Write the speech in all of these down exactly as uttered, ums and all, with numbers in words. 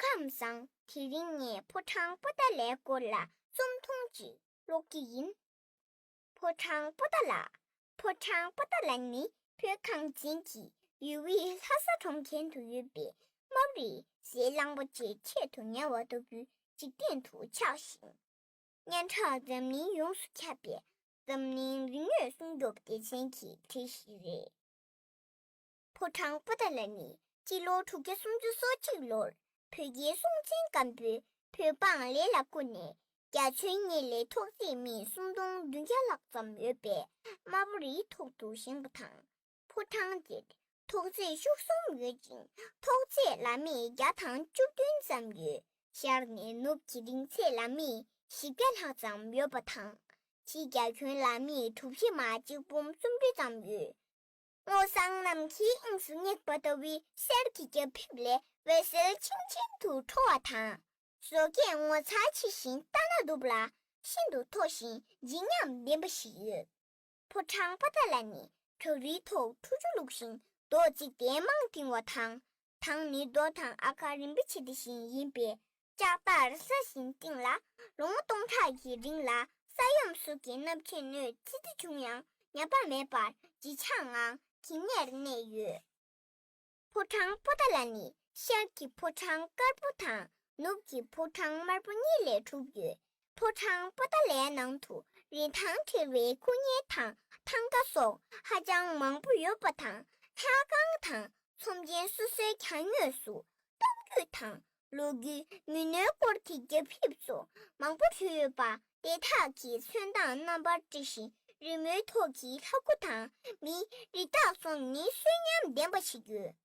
ཁམས་བཟང་། དེ་རིང་ངས་ཕོ་བྲང་པོ་ཏཱ་ལའི་སྐོར་ལ་རྩོམ་ཐུང་ཅིག་ཀློག་གི་ཡིན། ཕོ་བྲང་པོ་ཏཱ་ལ། ཕོ་བྲང་པོ་ཏཱ་ལ་ནི་བོད་གངས་ཅན་གྱི་ཡུལ་དབུས་ལྷ་ས་གྲོང་ཁྱེར་དུ་ཡོད་པའི་རྨ་རིའི་ཟས་གླང་པོ་ཆེའི་ཆེད་དུ་ཉེ་བར་དུ་བོད་འཇིག་རྟེན་དུ་ཆགས་ཤིང་། སྙན་གྲགས་འཛམ་གླིང་ཡོངས་སུ་ཁྱབ་པའི་འཛམ་གླིང་རིག་དངོས་སྲུང་སྐྱོབ་སྡེ་ཚན་གྱི་གྲས་ཤིག་རེད། ཕོ་བྲང་པོ་ཏཱ་ལ་ནི་སྤྱི་ལོ་དྲུག་བརྒྱ་སུམ་ཅུ་སོ་གཅིག་ལོར་བོད་རྒྱལ་སྲོང་བཙན་སྒམ་པོས་བོད་འབངས་ལས་ལ་བཀོལ་ནས་རྒྱ་ཆེན་གཉིས་ལས་ཐོག་བརྩེགས་མི་སུམ་སྟོང་བདུན་བརྒྱ་ལྷག་ཙམ་ཡོད་པའི་དམར་པོ་རིའི་ཐོག་ཏུ་བཞེངས་པ་དང་། ཕོ་བྲང་དེར་ཐོག་བརྩེགས་བཅུ་གསུམ་ཡོད་ཅིང་། ཐོག་བརྩེགས་ལ་མི་བརྒྱ་དང་བཅུ་བདུན་ཙམ་ཡོད། ཤར་ནས་ནུབ་ཀྱི་རིང་ཚད་ལ་མི་བཞི་བརྒྱ་ལྷག་ཙམ་ཡོད་པ་དང་། ཕྱིའི་རྒྱ་ཁྱོན་ལ་མི་གྲུ་བཞི་མ་གཅིག་འབུམ་སུམ་ཅུ་ཙམ་ཡོད། སྔོ་བསངས་གནམ་གྱི་དབྱིངས་སུ་སྙེགས་པ་ལྟ་བུའི་གསེར་གྱི་རྒྱ་ཕིབས་ལས་འོད་ཟེར་ཆིམ་ཆིམ་དུ་འཕྲོ་བ་དང་། བཟོ་བཀོད་ངོ་མཚར་ཆེ་ཞིང་ལྟ་ན་སྡུག་ལ་ཤིན་ཏུ་མཐོ་ཞིང་བརྗིད་ཉམས་ལྡན་པ་ཞིག་ཡོད། ཕོ་བྲང་པོ་ཏཱ་ལ་ནི་བྲག་རིའི་ཐོག་ཁྲོ་ཆུ་བླུགས་ཤིང་རྡོ་གཅིག་དེ་མང་བཏིང་བ་དང་། ཐང་ནི་རྡོ་དང་ཨ་ཀ་རིན་པོ་ཆེ་དེ་བཞིན་ཡིན་པས། ལྕགས་ཐག་སྲ་ཞིང་བཏིང་ལ། ལོ་ངོ་སྟོང་ཕྲག་གི་རིང་ལ་ས་ཡོམ་སོགས་ཀྱི་གནམ་གཤིས་གནོད་འཚེ་འདི་བྱུང་ཡང་ཉམས་པ་མེད་པར་བརྗིད་ཆགས་ངང་གད་སྙིགས་གནས་ཡོད། ཕོ་བྲང་པོ་ཏཱ་ལ་ནི་ཤར་གྱི་ཕོ་བྲང་དཀར་པོ་དང་ནུབ་ཀྱི་ཕོ་བྲང་དམར་པོ་གཉིས་ལས་གྲུབ་ཡོད། ཕོ་བྲང་པོ་ཏཱ་ལའི་ནང་དུ་རིན་ཐང་བྲལ་བའི་སྐུ་བརྙན་དང་ཐང་ག་སོགས་ཧ་ཅང་མང་པོ་ཡོད་པ་དང་། ལྷ་ཁང་དང་ཚོམས་ཆེན་སོ་སོའི་གྱང་ངོས་སུ་གཏམ་རྒྱུད་དང་ལོ་རྒྱུས། མི་སྣའི་སྐོར་གྱི་རྒྱ་ཕིབས་སོགས་མང་པོ་བྲིས་ཡོད་པ། དེ་དག་གི་ཚོན་མདངས་རྣམ་པར་བཀྲ་ཞིང་རི་མོའི་ཐོག་གི་ལྷ་སྐུ་དང་མིའི་རི་དྭགས་སོགས་ནི་གསོན་ཉམས་ལྡན་པ་ཞིག་ཡོད།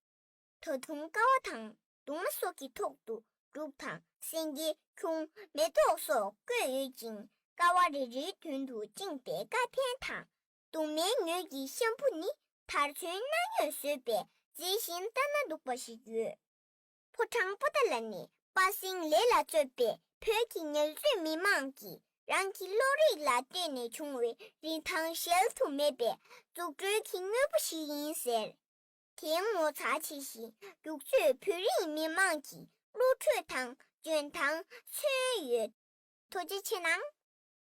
ད་དུང་ཀ་བ་དང་གདུང་མ་སོགས་ཀྱི་ཐོག་ཏུ་འབྲུག་དང་སེང་གེ། ཁྱུང་། མེ་ཏོག་སོགས་བཀོད་ཡོད་ཅིང་། ཀ་བ་རེ་རེའི་མདུན་དུ་བཅིངས་པའི་ཀ་ཕན་དང་། གདུང་མའི་ངོས་ཀྱི་ཤམ་བུ་ནི་དར་ཚོན་སྣ་ཡོད་བཟོས་པའི་མཛེས་ཤིང་ལྟ་ན་སྡུག་པ་ཞིག་ཡོད། ཕོ་བྲང་པོ་ཏཱ་ལ་ནི་པ་སིང་ལེ་ལ་གཙོས་པའི་བོད་ཀྱི་ཉ་རྫོང་མི་མང་གིས་རང་གི་བློ་རིག་ལ་བརྟེན་ནས་བྱུང་བའི་རིན་ཐང་གཞལ་དུ་མེད་པའི་རྫུ་འཕྲུལ་གྱི་དངོས་པོ་ཞིག་ཡིན་ཟེར། དེའི་ངོ་མཚར་ཆེ་ཞིང་རྒྱུག་ཚོད་བོད་རིགས་མི་མང་གི་བློ་གྲོས་དང་འཇོན་ཐང་མཚོན་ཡོད། ཐུགས་རྗེ་ཆེ་གནང་།